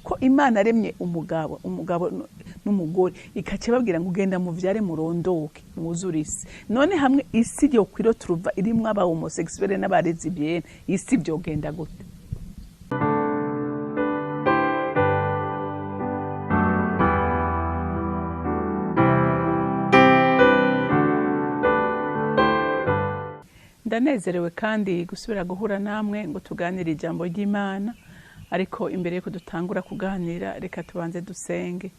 Ko Imana aremye umugabo n'umugore, ikaca babwira ngo ugenda muvyare murondoke mwuzure isi. None hamwe isi yo kwiro turuva irimwo aba homosexuel n'abalesbienne, isi vyogenda gute? Ndanezerewe kandi gusubira guhura namwe ngo tuganire ijambo ry'Imana. Ariko imbere yuko dutangura kuganira, reka tubanze dusenge.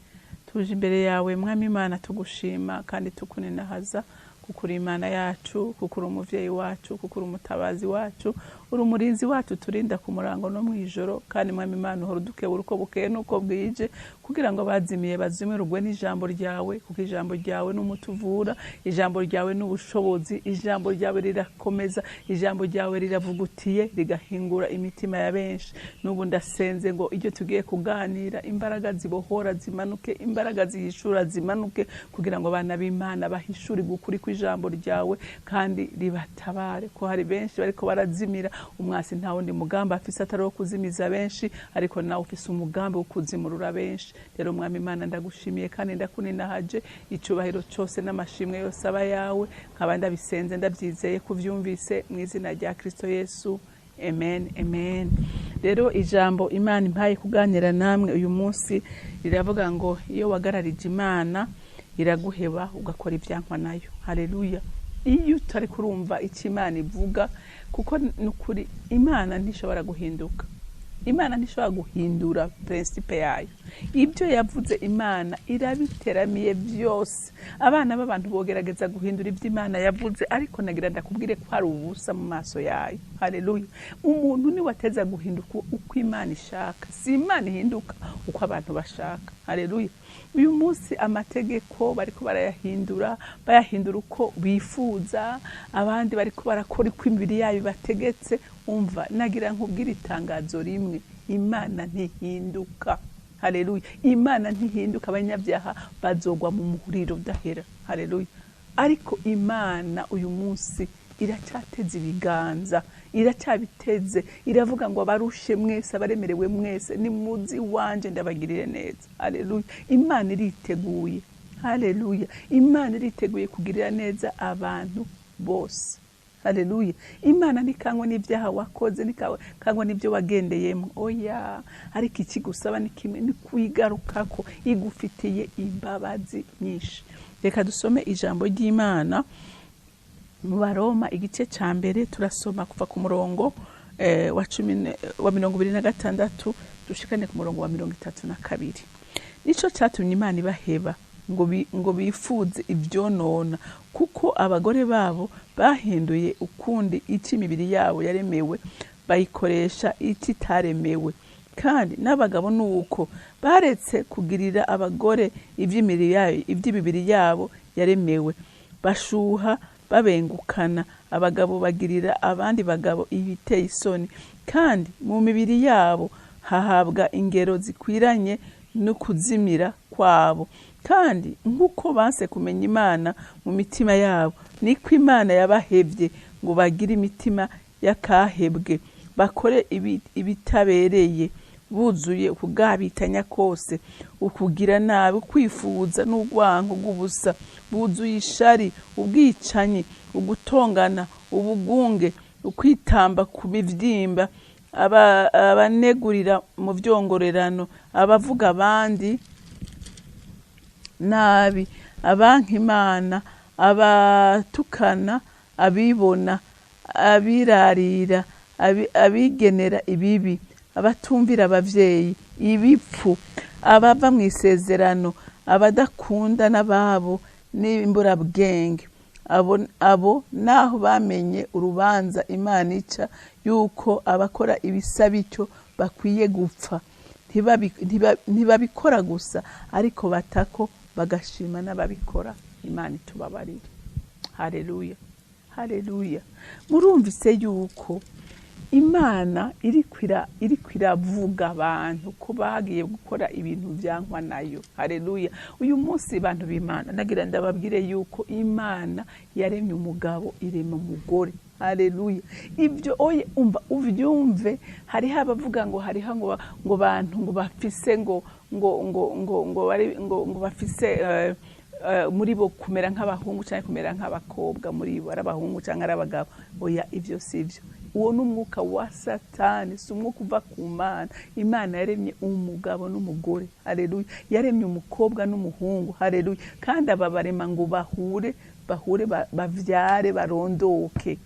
Tuje imbere yawe Mwami Imana, tugushima kandi tukuninahaza, kuko uri Imana yacu, kuko uri umuvyeyi wacu, kuko uri umutabazi wacu, uri umurinzi wacu, turinda ku murango no mw'ijoro. Kandi Mwami Imana, uhora udukebura uko bukeye n'uko bwije, kugira ngo abazimiye bazimirwe n'ijambo ryawe, kuko ijambo ryawe ni umuti uvura, ijambo ryawe ni ubushobozi, ijambo ryawe rirakomeza, ijambo ryawe riravugutiye rigahingura imitima ya benshi. N'ubu ndasenze ngo ibyo tugiye kuganira, imbaraga zibohora zimanuke, imbaraga zihishura zimanuke, kugira ngo abana b'Imana bahishurirwe ukuri kw'ijambo ryawe kandi ribatabare. Ko hari benshi bariko barazimira, umwasi nta wundi mugambi afise atari uwo kuzimiza benshi, ariko nawe ufise umugambi wo kuzimurura benshi. Rero Mwami Imana, ndagushimiye kandi ndakuninahaje, icubahiro cose n'amashimwe yose aba yawe. Nkaba ndabisenze ndabyizeye kuvyumvise, mu izina rya Kristo Yesu, amen, amen. Rero ijambo Imana impaye kuganira namwe uyu munsi riravuga ngo iyo wagararije Imana iraguheba ugakora ibyankwa nayo. Haleluya. Iyo utari kurumva icyo Imana ivuga, kuko nukuri Imana ntishobora guhinduka, Imana ntishobora guhindura principe yayo. Ibyo yavuze Imana irabiteramiye byose. Abana b'abantu bogerageza guhindura ibyo Imana yavuze, ariko nagira ndakubwire ko hari ubusa mu maso yayo. Haleluya. Umuntu ni wateza guhinduka uko Imana ishaka, si Imana ihinduka uko abantu bashaka. Haleluya. Uyu munsi amategeko bariko barayahindura, bayahindura uko bifuza, abandi bariko barakora uko imibiri yayo bategetse. Umva, nagira nkubwire itangazo rimwe, Imana ntihinduka. Haleluya. Imana ntihinduka, abanyabyaha bazogwa mu muriro udahera. Haleluya. Ariko Imana uyu munsi iracyateze ibiganza, iracyabiteze, iravuga ngo abarushe mwese, abaremerewe mwese, nimuzi wanje ndabagirire neza. Haleluya. Imana iriteguye. Haleluya. Imana iriteguye kugirira neza abantu bose. Haleluya. Imana ntikangwa n'ibyaha wakoze, ntikangwa n'ibyo wagendeyemo. Oya, ariko ikigusaba ni kimwe, ni kuyigarukako, igufitiye imbabazi nyinshi. Reka dusome ijambo ry'Imana mu Baroma igice ca mbere, turasoma kuva ku murongo wa cumi wa 26 dushikane ku murongo wa 32. Nico catumye Imana ibaheba ngo bifuze ivyonona, kuko abagore babo bahinduye ukundi icyo imibiri yabo yaremewe, bayikoresha icyo itaremewe. Kandi n'abagabo nuko baretse kugirira abagore iby'imibiri yabo yaremewe, bashuha babengukana, abagabo bagirira abandi bagabo ibiteye isoni, kandi mu mibiri yabo hahabwa ingero zikwiranye no kuzimira kwabo. Kandi nk'uko banse kumenya Imana mu mitima yabo, niko Imana yabahevye ngo bagire imitima y'akahebwe, bakore ibitabereye, buzuye ukugabitanya kose, ukugira nabi, ukwifuza n'urwanko rw'ubusa, buzuye ishari, ubwicanyi, ugutongana, ubugunge, ukwitamba ku mivyimba, abanegurira mu vyongorerano, abavuga abandi nabi, abanka Imana, abatukana, abibona, abirarira, abigenera ibibi, abatumvira abavyeyi, ibipfu, abava mu isezerano, abadakunda n'ababo, n'imburabwenge. Abo naho bamenye urubanza Imana ica, yuko abakora ibisa bityo bakwiye gupfa, ntibabikora gusa, ariko batako bagashima n'ababikora. Imana itubabarire. Haleluya, haleluya. Murumvise yuko Imana iriko iravuga abantu ko bagiye gukora ibintu vyankwa nayo. Haleluya. Uyu munsi bantu b'Imana, nagira ndababwire yuko Imana yaremye umugabo, irema umugore. Haleluya. Ibyo oye umva uvyumve. Hariho abavuga ngo hariho ngo bantu ngo bafise ngo ngo ngo ngo ngo bari ngo bafise muri bo kumera nk'abahungu cyangwa kumera nk'abakobwa, muri bo ari abahungu cyangwa ari abagabo. Oya, ivyo sivyo. Uwo ni umwuka wa Satani, si umwuka uva ku Mana. Imana yaremye umugabo n'umugore. Haleluya. Yaremye umukobwa n'umuhungu. Haleluya. Kandi aba barema ngo bahure, bahure, bavyare, barondoke.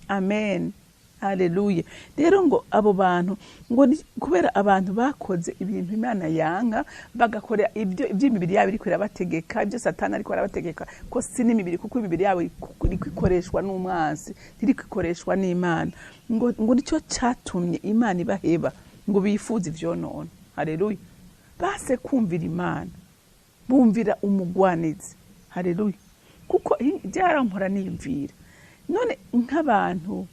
Amen. Haleluya. Rero ngo abo bantu ngo kubera abantu bakoze ibintu Imana yanka, bagakora ibyo iby'imibiri yabo iriko irabategeka, ibyo Satani ariko arabategeka, ko si n'imibiri, kuko imibiri yabo iriko ikoreshwa n'umwansi, ntiriko ikoreshwa n'Imana. Ngo nicyo catumye Imana ibaheba ngo bifuze ivyonona. Haleluya. Base kumvira Imana, bumvira umugwanizi. Haleluya. Kuko byarampora niyumvira none nk'abantu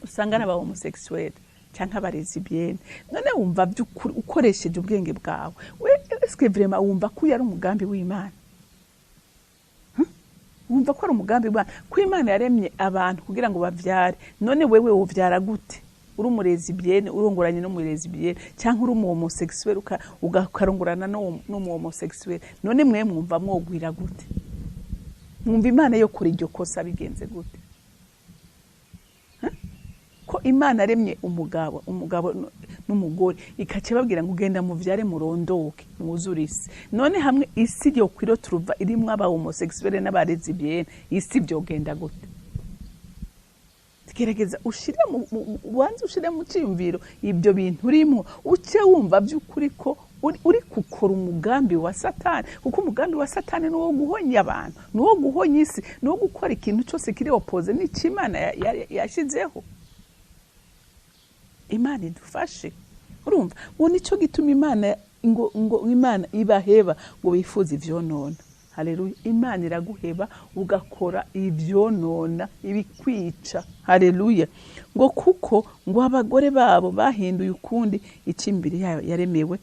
usanga n'aba homosexuel canke aba lesbienne, none wumva by'ukuri ukoresheje ubwenge bwawe, we est-ce vraiment wumva ko uyu ari umugambi w'Imana? Wumva ko ari umugambi w'Imana, ko Imana yaremye abantu kugira ngo bavyare? None wewe wovyara gute uri umu lesbienne urongoranye n'umu lesbienne, cyangwa uri umu homosexuel ukarongorana n'umu homosexuel? None mwe mwumva mwogwira gute? Mwumva Imana yo kuri iryo kosa bigenze gute? Ko Imana aremye umugabo n'umugore, ikaca babwira ngo ugenda muvyare, murondoke, mwuzure isi. None hamwe isi yo kwiro turuva irimwo aba homosexuel n'aba lesbienne, isi byogenda gute? Gerageza ushire ubanze ushire mu cyiyumviro ibyo bintu urimo, uce wumva by'ukuri ko uri gukora umugambi wa Satani, kuko umugambi wa Satani ni uwo guhonya abantu, ni uwo guhonya isi, ni uwo gukora ikintu cyose kiri opposé n'icyo Imana yashyizeho. Imana idufashe. Urumva ngo nicyo gituma Imana ngo Imana ibaheba ngo bifuze ivyonona. Haleluya. Imana iraguheba ugakora ivyonona, ibikwica. Haleluya. Ngo kuko ngo abagore babo bahinduye ukundi ic'imbere yayo yaremewe,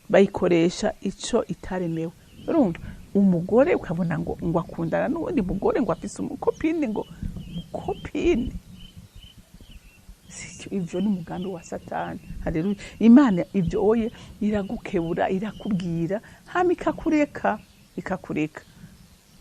bayikoresha ico itaremewe. Urumva umugore ukabona ngo akundana n'uwundi mugore, ngo afise umu copine, ngo umu copine. Ivyo ni umugambi wa Satani. Haleluya. Imana ivyo oye iragukebura, irakubwira, hama ikakureka, ikakureka.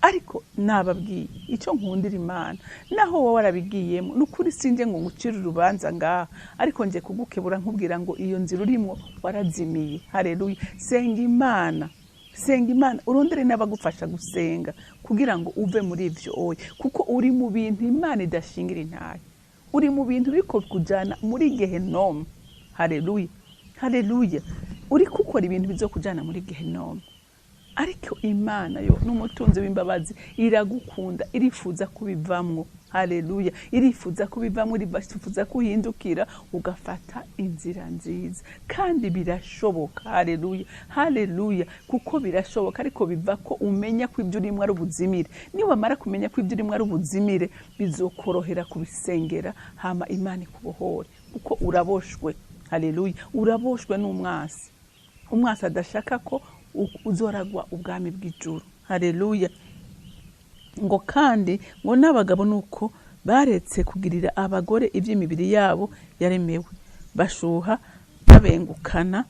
Ariko nababwiye icyo nkundira Imana, naho wowe warabigiyemo, nukuri sinjye ngo ngucire urubanza ngaha, ariko nje kugukebura nkubwira ngo iyo nzira urimo warazimiye. Haleluya. Senga Imana, senga Imana, urondere n'abagufasha gusenga kugira ngo uve muri ivyo oye, kuko uri mu bintu Imana idashingira intahe, uri mu bintu biriko kujana muri gehenomu. Haleluya. Haleluya. Uri gukora ibintu bizokujana muri gehenomu. Ariko Imana yo n'umutunzi w'imbabazi, iragukunda, irifuza kubivamwo. Haleluya. Irifuza kubivamwo, irifuza kuhindukira ugafata inzira nziza, kandi birashoboka. Haleluya. Haleluya. Kuko birashoboka, ariko biva ko umenya ko ibyo urimo ari ubuzimire. Niwamara kumenya ko ibyo urimo ari ubuzimire, bizokorohera kubisengera, hama Imana ikubohore, kuko uraboshwe. Haleluya. Uraboshwe n'umwasi, umwasi adashaka ko uzoragwa ubwami bw'ijuru. Haleluya. Ngo kandi ngo n'abagabo nuko baretse kugirira abagore iby'imibiri yabo yaremewe, bashuha babengukana,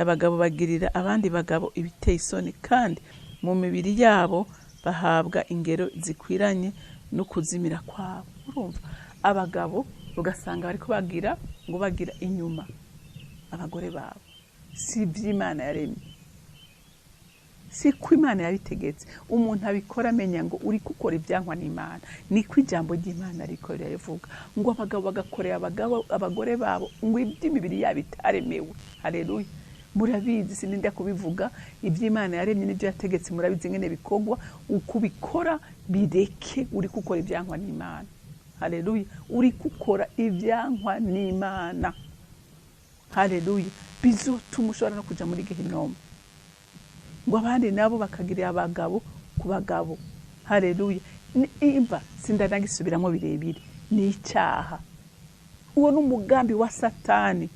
abagabo bagirira abandi bagabo ibiteye isoni, kandi mu mibiri yabo bahabwa ingero zikwiranye no kuzimira kwabo. Urumva abagabo ugasanga bariko bagira ngo bagira inyuma abagore babo, si iby'Imana yaremye, si ko Imana yabitegetse. Umuntu abikora amenya ngo uri gukora ibyankwa n'Imana, niko ijambo ry'Imana riko riravuga, ngo abagabo bagakorera abagore babo ngo iby'imibiri yabo itaremewe. Haleluya. Murabizi, sininda kubivuga, iby'Imana yaremye n'ibyo yategetse murabizi ngene bikorwa. Ukubikora bireke, uri gukora ibyankwa n'Imana. Haleluya. Uri gukora ibyankwa n'Imana. Haleluya. Bizotuma ushobora no kuja muri gehinomu. Ngo abandi nabo bakagirira abagabo ku bagabo. Haleluya. Imva sindanagisubiramo birebire, ni icyaha. Uwo ni umugambi wa Satani.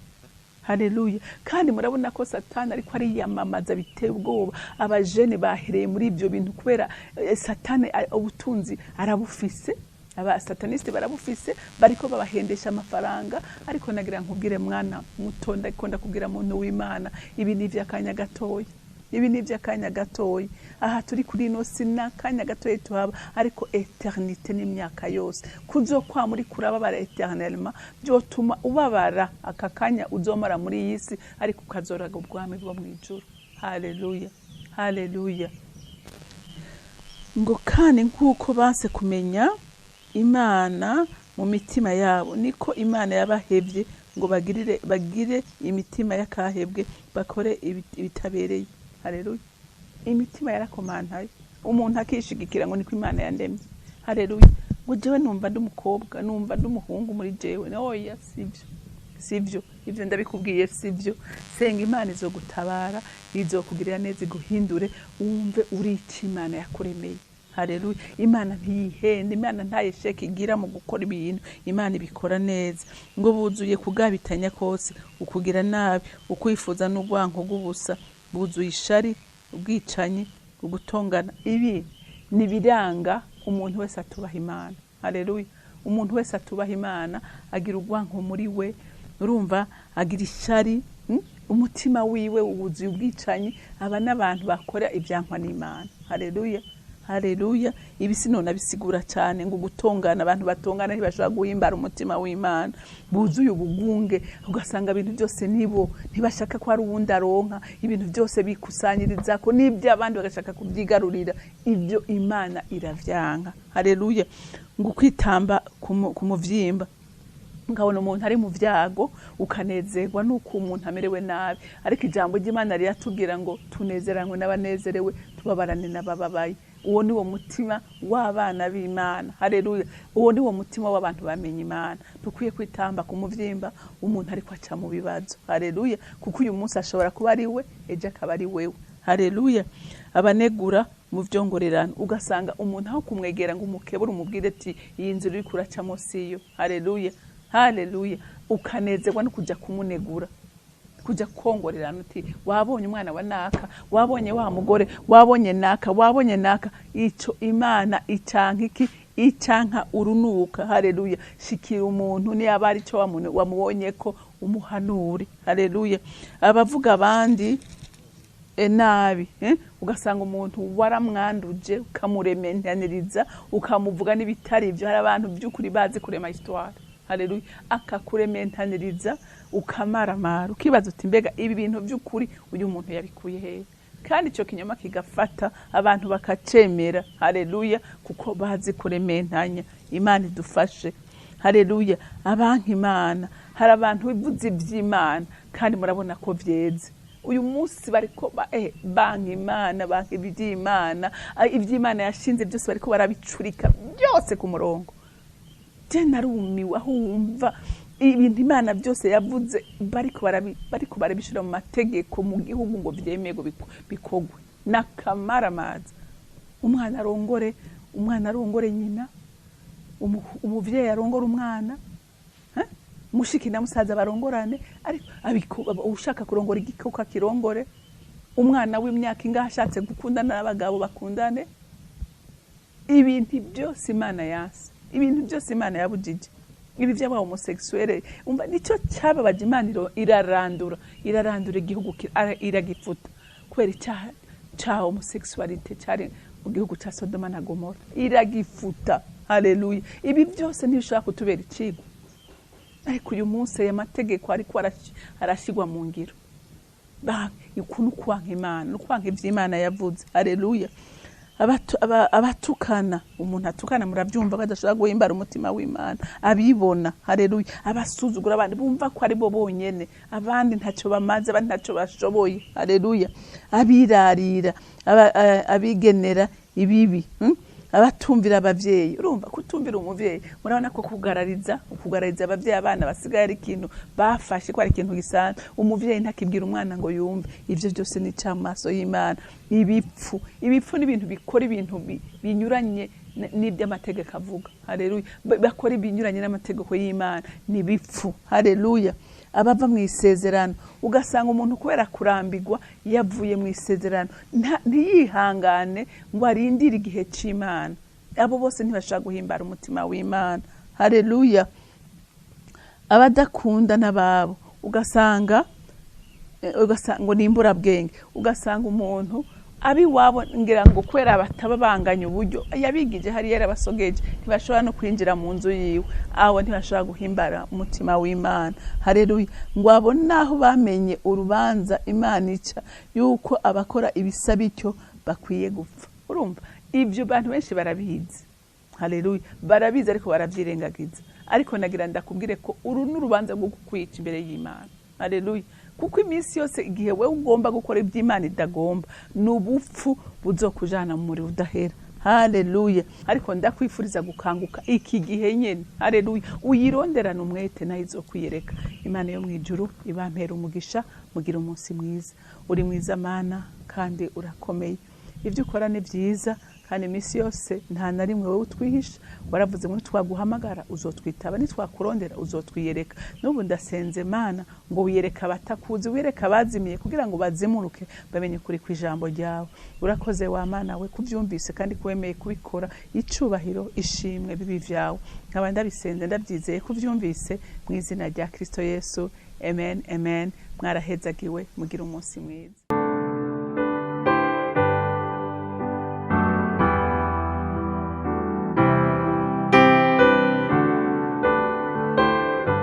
Haleluya. Kandi murabona ko Satani ariko ariyamamaza biteye ubwoba. Abajene bahereye muri ibyo bintu kubera Satani ubutunzi arabufise. Abasataniste barabufise, bariko babahendesha amafaranga. Ariko nagira nkubwire, mwana muto, ndiko ndakubwira muntu w'Imana, ibi ni ivy'akanya gatoya, ibi ni iby'akanya gatoya. Aha turi kuri ino si ni akanya gatoya tuhaba, ariko éternité n'imyaka yose kuzokwama muri kurababara éternellement. Byotuma ubabara aka kanya uzomara muri iyi si, ariko ukazoraga ubwami bwo mu ijuru. Haleluya, haleluya. Ngo kandi nk'uko banse kumenya Imana mu mitima yabo, niko Imana yabahevye ngo bagire imitima y'akahebwe, bakore ibitabereye. Haleluya. Imitima yarakomantaye, umuntu akishigikira ngo niko Imana yandemye. Haleluya. Ngo jewe numva ndi umukobwa, numva ndi umuhungu muri jewe. Oya, sivyo, sivyo, ivyo ndabikubwiye sivyo. Senga, Imana izogutabara, izokugirira neza, iguhindure wumve uri icyo Imana yakuremeye. Haleluya. Imana ntiyihenda, Imana nta échec igira mu gukora ibintu, Imana ibikora neza. Ngo buzuye kugabitanya kose, ukugira nabi, ukwifuza n'urwanko rw'ubusa, buzuye ishari, ubwicanyi, ugutongana. Ibi ni ibiranga umuntu wese atubaha Imana. Haleluya. Umuntu wese atubaha Imana agira urwanko muri we, urumva, agira ishari, Umutima wiwe wuzuye ubwicanyi. Aba n'abantu bakora ibyankwa n'Imana. Haleluya, haleluya. Ibi sinona bisigura cyane. Ngo gutongana, abantu batongana ntibashobora guhimbara umutima w'Imana. Buzuye ubugunge, ugasanga ibintu byose nibo, ntibashaka ko hari uwundi aronka. Ibintu byose bikusanyiriza ko n'iby'abandi bagashaka kubyigarurira. Ibyo Imana iravyanka. Haleluya. Ngo kwitamba ku muvyimba, ukabona umuntu ari mu byago ukanezerwa nuko umuntu amerewe nabi. Ariko ijambo ry'Imana riratubwira ngo tunezeranywe n'abanezerewe, tubabarane n'abababaye. Uwo ni wo mutima w'abana b'Imana. Haleluya. Uwo ni wo mutima w'abantu bamenye Imana. Dukwiye kwitamba ku muvyimba umuntu ariko aca mu bibazo. Haleluya. Kuko uyu munsi ashobora kuba ari we, ejo akaba ari wewe. Haleluya. Abanegura mu vyongorerano, ugasanga umuntu aho kumwegera ngo umukebure, umubwire ati iyi nzira uriko uracamo siyo. Haleluya, haleluya. Ukanezerwa no kuja kumunegura, kuja kongorerana uti wabonye umwana wa naka, wabonye wa mugore, wabonye naka, wabonye naka. Ico Imana icanka iki? Icanka urunuka. Haleluya. Shikira umuntu, niyaba ari cyo wamubonye ko umuhanure. Haleluya. Abavuga abandi nabi, Ugasanga umuntu waramwanduje, ukamurementaniriza, ukamuvuga n'ibitari ibyo. Hari abantu by'ukuri bazi kurema histoire. Haleluya. Akakurementaniriza ukamaramara, ukibaza uti mbega ibi bintu by'ukuri uyu muntu yabikuye hehe? Kandi icyo kinyoma kigafata abantu bakacemera. Haleluya. Kuko bazi kurementanya. Imana idufashe. Haleluya. Abanka Imana, hari abantu bivuze iby'Imana kandi murabona ko vyeze uyu munsi, bariko banka Imana, banka iby'Imana, iby'Imana yashinze byose bariko barabicurika byose ku murongo. Je narumiwe aho wumva ibintu Imana byose yavuze bariko barabishira mu mategeko mu gihugu ngo vyemerwe, bikogwe n'akamaramaza. Umwana arongore nyina, umuvyeyi arongore umwana, eh? Mushiki na musaza barongorane, ariko ushaka kurongora igikoko akirongore, umwana w'imyaka ingahe ashatse gukundana n'abagabo bakundane. Ibintu byose Imana yanse, ibintu byose Imana yabujije, ibi by'aba homosexuel, umva, nicyo cyababaje Imana, irarandura igihugu, iragifuta kubera icyaha ca homosexualité cyari mu gihugu ca Sodoma na Gomora, iragifuta. Haleluya. Ibi byose ntibishobora kutubera icigwa? Ariko uyu munsi aya mategeko ariko arashyirwa mu ngiro. Uku ni ukwanka Imana, ni ukwanka ivy'Imana yavuze. Haleluya. Abatukana, umuntu atukana murabyumva ko adashobora guhimbara umutima w'Imana. Abibona, haleluya. Abasuzugura abandi, bumva ko ari bo bonyene, abandi ntacyo bamaze, abandi ntacyo bashoboye. Haleluya. Abirarira, abigenera ibibi, Abatumvira abavyeyi, urumva kutumvira umuvyeyi, murabona ko kugarariza abavyeyi, abana basigaye ari ikintu bafashe ko ari ikintu gisanzwe. Umuvyeyi ntakibwira umwana ngo yumve. Ivyo byose ni amaso y'Imana. Ibipfu ni ibintu bikora ibintu binyuranye n'iby'amategeko avuga. Haleluya. Bakora ibinyuranye n'amategeko y'Imana ni ibipfu. Haleluya. Abava mu isezerano, ugasanga umuntu kubera kurambirwa yavuye mu isezerano, ntiyihangane ngo arindire igihe c'Imana. Abo bose ntibashobora guhimbara umutima w'Imana. Haleluya. Abadakunda n'ababo, ugasanga ngo ni imburabwenge, ugasanga umuntu abiwabo ngira ngo kubera bataba banganya uburyo yabigije hariya yarabasogeje, ntibashobora no kwinjira mu nzu yiwe. Abo ntibashobora guhimbara umutima w'Imana. Haleluya. Ngo abo naho bamenye urubanza Imana ica yuko abakora ibisa bityo bakwiye gupfa. Urumva ibyo bantu benshi barabizi. Haleluya, barabizi ariko baravyirengagiza. Ariko nagira ndakubwire ko uru n'urubanza rwo kukwica imbere y'Imana. Haleluya. Kuko iminsi yose igihe wewe ugomba gukora iby'Imana idagomba, ni ubupfu buzokujana mu muriro udahera. Haleluya. Ariko ndakwifuriza gukanguka iki gihe nyene. Haleluya. Uyironderana umwete nayo izokwiyereka. Imana yo mwijuru ibampera umugisha, mugira umunsi mwiza. Uri mwiza Mana kandi urakomeye. Ibyo ukora ni byiza kandi iminsi yose nta na rimwe wowe utwihisha. Waravuze ngo nitwaguhamagara uzotwitaba, nitwakurondera uzotwiyereka. N'ubu ndasenze Mana ngo wiyereke abatakuzi, wiyereke abazimiye kugira ngo bazimuruke bamenye ukuri kw'ijambo ryawe. Urakoze wa Mana we kubyumvise kandi kuwemeye kubikora. Icubahiro, ishimwe bibi vyawe. Nkaba ndabisenze ndabyizeye kubyumvise mu izina rya Kristo Yesu. Amen, amen. Mwarahezagiwe, mugira umunsi mwiza.